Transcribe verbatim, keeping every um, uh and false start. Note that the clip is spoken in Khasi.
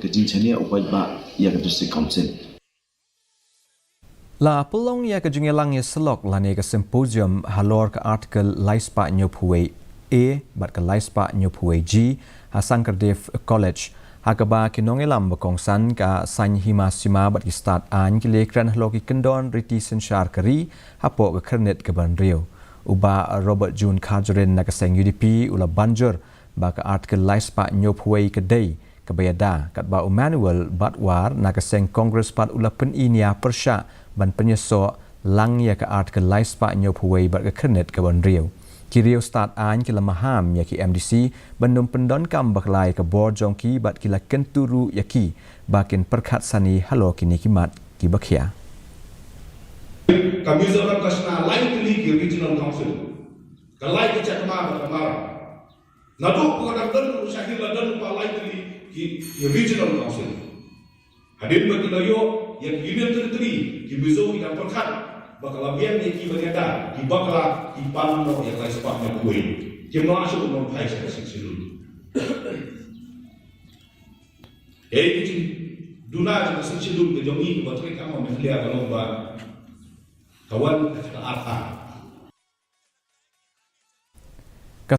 ka jingshaniah u paidbah ïa ka District Council. La pynlong ïa ka jingïalang ïasyllok lane ka symposium halor ka Article lai spah hynñiewphew wei A bad ka lai spah hynñiewphew wei G ha Sankardev College, ha kaba ki nongïalam ba kongsan, ka Saiñ Hima Sima bad ki stad aiñ ki la kren halor ki kyndon riti synshar ka ri hapoh ka khyrnit kaba hynriew. U Bah Robert June Kharjahrin na ka seng U D P u la ban jur ba ka Article lai spah hynñiewphew wei ka dei kaba ïada, katba u Manuel Batwar na ka seng Congress pat u la pyni nia pyrshah ban pynïasoh lang ïa ka Article lai spah hynñiewphew wei bad ka khyrnit kaba hynriew. Ki riew stad aiñ ki la maham ïa ki M D C ban ym pyndonkam bakla ïa ka bor jong ki bad ki la kyntu ruh ïa ki ba kin pyrkhat sani halor kine ki mat kiba khia. Ka Mizoram ka shna lai tylli ki regional council. Ka lai ka Chakma bad ka Mara. Naduh ka dang don ruh, shah hi la don pat lai tylli ki, ki regional council. Hadien ba ki la ïoh ïa ki Union Territory, ki Mizo ki dang pyrkhat ba ka la biang ïa ki ban ïada, ki bakla ki pan noh ïa ka lai spah hynñiewphew wei. Kim lah shuh ban phai sha ka Sixth Schedule. Ïa ki jingduna jong ka Sixth Schedule ka jong ngi kiba trei kam ha Meghalaya ka long ba ka wan ka jaka arta.